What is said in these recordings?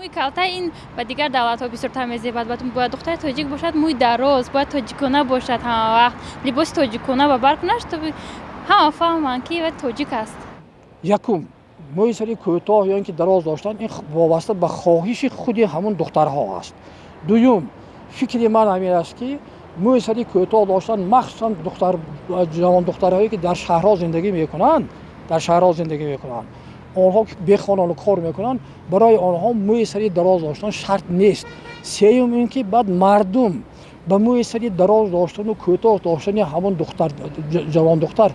Мӯи калта ин ба дигар давлатҳо бисёртар мезебад. Бояд духтари тоҷик бошад, мӯи дароз, бояд тоҷикона бошад, ҳама вақт либоси тоҷикона ба бар кунад, чтобы ҳама фаҳманд, ки ва тоҷик аст. Якум, мӯи сари кӯтоҳ ё ин ки дароз доштан ин вобаста ба хоҳиши худи ҳамун духтарҳо аст. Дуюм, фикри ман ҳамин аст, ки мӯи сари кӯтоҳ доштан, махсусан духтар, ҷавондухтарҳое, ки дар шаҳрҳо зиндагӣ мекунанд, дар шаҳрҳо зиндагӣ мекунанд, онҳо бехонану кор мекунанд, барои онҳо мӯи сари дароз доштан шарт нест. Сеюм, ин ки баъд мардум ба мӯи сари дароз доштану кӯтоҳ доштани ҳамон духтар, ҷавондухтар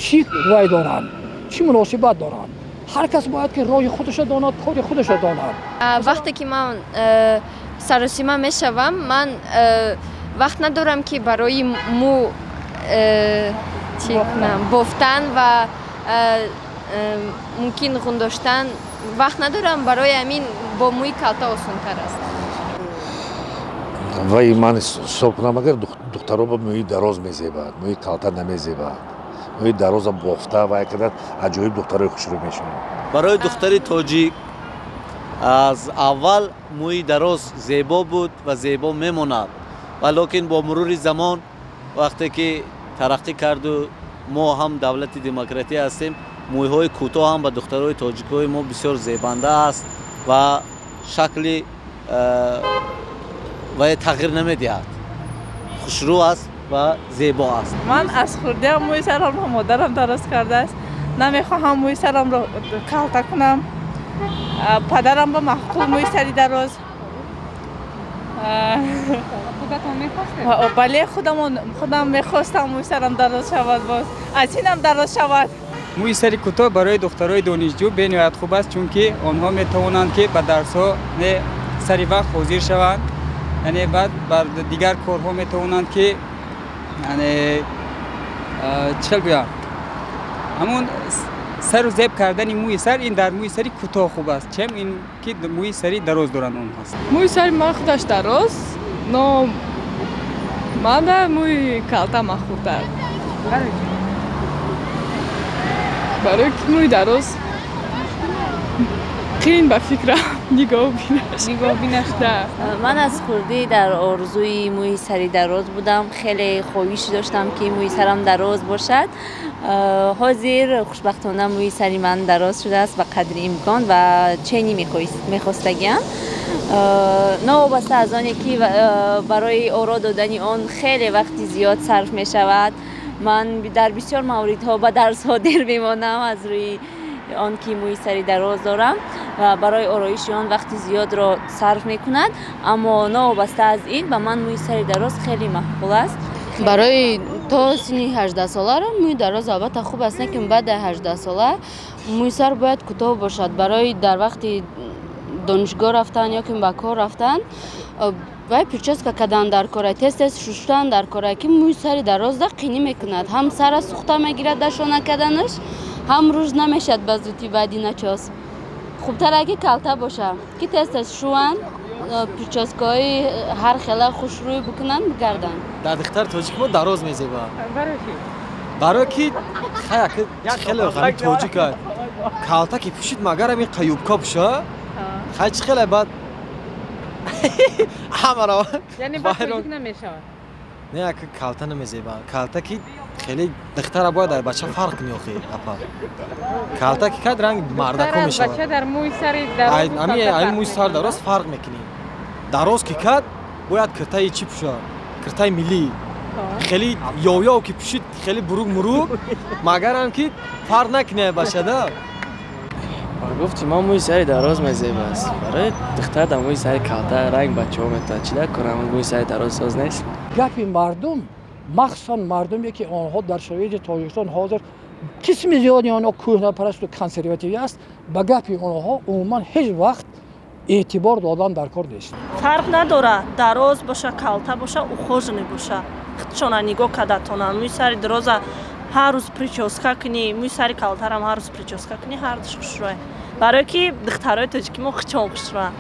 чӣ вай доранд, чӣ муносибат доранд? Ҳар кас бояд ки роҳи худашро донад, кори худашро донад. Вақте ки ман саросима мешавам, ман вақт надорам, ки барои мӯ чӣ кунам, бофтан ва мумкин ғундоштан вақт надорам. Барои ҳамин бо мӯи калта осонтар аст. Вай, ман ҳисоб кунам, агар духтаро ба мӯи дароз мезебад, мӯи калта намезебад. Мӯи дароза бофта вай карда, аҷоиб духтарои хушрӯ мешаванд. Барои духтари тоҷик аз аввал мӯи дароз зебо буд ва зебо мемонад, ва лекин бо мурури замон, вақте ки тараққӣ карду мо ҳам давлати демократӣ ҳастем, мӯйҳои кӯтоҳ ҳам ба духтарои тоҷикҳои мо бисёр зебанда аст ва шакли вай тағйир намедиҳад, хушрӯ аст ва зебо аст. Ман аз хурдиам мӯи сарамро модарам дароз кардааст. Намехоҳам мӯи сарамро калта кунам. Падарам ба маъқул мӯи сари дароз. Худатон мехостед? Бале, худам мехостам мӯи сарам дароз шавад, боз аз инам дароз шавад. Мӯи сари кӯтоҳ барои духтарои донишҷӯ бениҳоят хуб аст, чунки онҳо метавонанд, ки ба дарсҳо не сари вақт ҳозир шаванд, яъне баъд бар дигар корҳо метавонанд, ки яъне чӣ хел гӯям, ҳамун сару зеб кардани мӯи сар ин дар мӯи сари кӯтоҳ хуб аст, чем ин ки мӯи сари дароз доранд онҳост. Мӯи сари ман худаш дароз, но манда мӯи калта маъқултар. Барои ки мӯи дароз қиин ба фикрам нигоҳ бинаш. Нигоҳ бинаш, да. Ман аз хурдӣ дар орзуи мӯи сари дароз будам, хеле хоҳиш доштам, ки мӯи сарам дароз бошад. Ҳозир хушбахтона мӯи сари ман дароз шудааст ба қадри имкон ва чени мехостагиам. Новобаста аз оне ки барои оро додани он хеле вақти зиёд сарф мешавад, ман дар бисёр мавридҳо ба дарсҳо дер мемонам аз рӯи он ки мӯи сари дароз дорам ва барои ороиши он вақти зиёдро сарф мекунад, аммо новобаста аз ин ба ман мӯи сари дароз хеле маъқул аст. Барои то синни 18-соларо мӯи дароз албатта хуб аст, лекин баъди 18-сола мӯи сар бояд кӯтоҳ бошад. Барои дар вақти донишгоҳ рафтан ё ки ба кор рафтан вай прическа кардан дар кора, тез тез шуштан дар кора, ки мӯи сари дарозда қинӣ мекунад, ҳам сара сӯхта мегирад дар шона карданаш, ҳам рӯж намешавад ба зудӣ баъди начос. Хубтар ки калта боша, ки тез тез шӯванд, прическаҳои ҳар хела хушрӯй бикунанд, бигарданд. Дар духтари тоҷик мо дароз мезебад. Барои ки хеле ҳамин тоҷика калта ки пӯшид, магар ҳамин қаюбка пӯша, хай, чӣ хеле баъд ҳамаро. Яъне ба тоҷик намешавад? Не, ака, калта намезебад. Калта ки хеле духтара бояд дар бача фарқ кунӣ, охи, апа. Калта ки кад, ранг мардако мешавад. Бача дар мӯи сари дароз. Ами мӯи сар дароз фарқ мекунӣ. Дароз ки кад, бояд киртаи чӣ пӯша, киртаи миллӣ. Хеле ёвёв ки пӯшид, хеле бурук мурук, магарам ки фарқ накунӣ бачада. Гуфти ман мӯи сари дароз мезебаст. Барои духтар дар мӯи сари калта ранг бачаҳо метавонад. Чӣ дар корам, мӯи сари дароз соз нест. Гапи мардум, махсусан мардуме, ки онҳо дар шароити Тоҷикистон ҳозир қисми зиёди онҳо кӯҳнапарасту консервативӣ аст, ба гапи онҳо умуман ҳеҷ вақт эътибор додан дар кор нест. Фарқ надорад, дароз боша, калта боша, ухоженный боша, худшона нигоҳ кардатонанд. Мӯи сари дароза ҳар рӯз прическа кунӣ, мӯи сари калтарам ҳар рӯз прическа кунӣ, ҳар душ хушрӯя, барое ки духтарои тоҷики мо хучон хушрӯянд.